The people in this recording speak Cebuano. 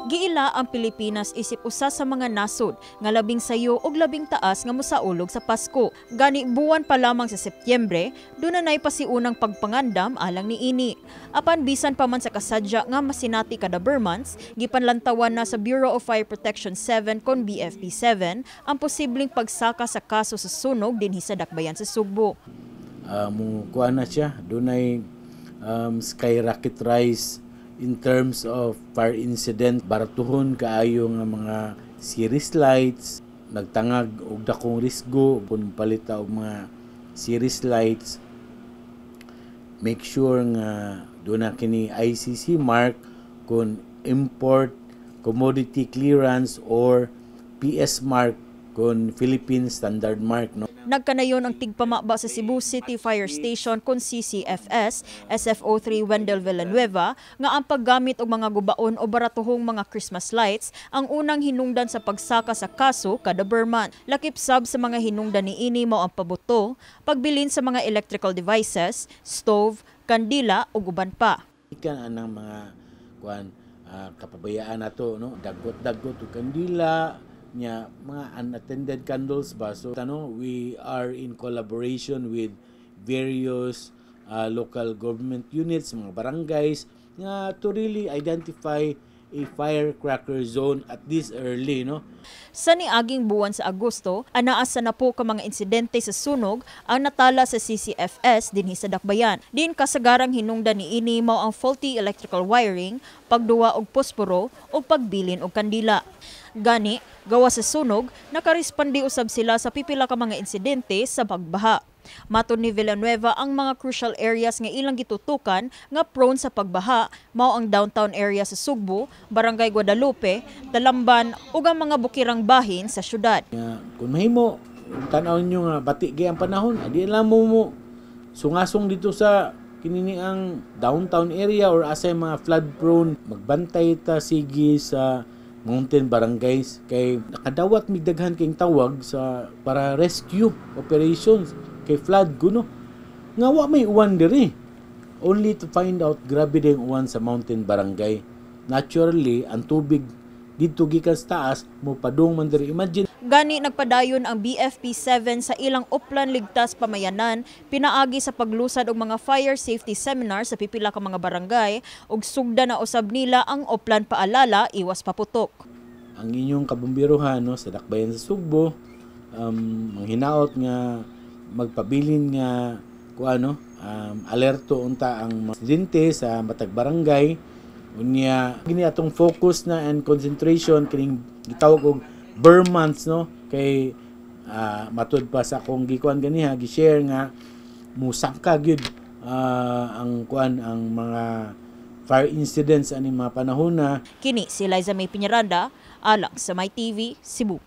Giila ang Pilipinas isip usa sa mga nasod nga labing sayo og labing taas nga mosaulog sa Pasko. Gani buwan pa lamang sa Setyembre, duna nay pasiunang pagpangandam alang niini. Apan bisan pa man sa kasadya nga masinati kada ber months, gipanlantawan na sa Bureau of Fire Protection 7 kon BFP 7 ang posibleng pagsaka sa kaso sa sunog dinhi sa dakbayan sa Sugbo. Mo kuan na siya, dunay skyrocket rise in terms of fire incident. Baratuhon kaayo nga mga series lights, nagtangag og dakong risgo. Kung palita og mga series lights, make sure nga duna kini ICC mark kung import commodity clearance or PS mark kung Philippine Standard Mark, no? Nagkanayon ang tigpamaba sa Cebu City Fire Station kon CCFS, SFO3 Wendell Villanueva, nga ang paggamit og mga gubaon o baratuhong mga Christmas lights ang unang hinungdan sa pagsaka sa kaso kada ber month. Lakip sab sa mga hinungdan niini mao ang pabuto, pagbilin sa mga electrical devices, stove, kandila ug uban pa. Ikan anang mga kuan, kapabayaan nato, no, dagot-dagot og kandila nya, mga unattended candles ba. So ano, we are in collaboration with various local government units, mga barangays, nga to really identify a firecracker zone at this early, no? Sa niaging buwan sa Agosto, anaa sa 10 ka mga insidente sa sunog ang natala sa CCFS dinhi sa Dakbayan. Din kasagarang hinungdan niini mao ang faulty electrical wiring, pagduwa og posporo ug pagbilin og kandila. Gani, gawas sa sunog, nakaresponde usab sila sa pipila ka mga insidente sa pagbaha. Matod ni Villanueva, ang mga crucial areas nga ilang gitutukan nga prone sa pagbaha mao ang downtown area sa Sugbo, Barangay Guadalupe, Talamban ug ang mga bukirang bahin sa syudad. Nga, kung mahimo, tan-aw nyo nga bati gay ang panahon, adi lang mo mo sungasong dito sa kinini ang downtown area or asay mga flood prone. Magbantay ta sige sa mountain barangays kay nakadawat mig daghan kayong tawag sa para rescue operations kay flood kuno nga wa may uwan diri, only to find out grabe din uwan sa mountain barangay. Naturally, ang tubig didto gikan sa taas mo padung man diri. Imagine. Gani nagpadayon ang BFP 7 sa ilang Oplan Ligtas Pamayanan pinaagi sa paglusad og mga fire safety seminar sa pipila ka mga barangay ug sugda na usab nila ang Oplan Paalala Iwas Paputok. Ang inyong kabombiruhan, no, sa dakbayan sa Sugbo, manghinaot nga magpabilin nga kuano, alerto unta ang mga residente sa matag barangay. Unya gini atong focus na and concentration kining gitawag og ber months, no, kay matud pa sa akong gikuan ganiha, gi-share nga musangka gyud ang kuan, ang mga fire incidents ani mga panahon na. Kini si Liza May Piñaranda alang sa My TV Cebu.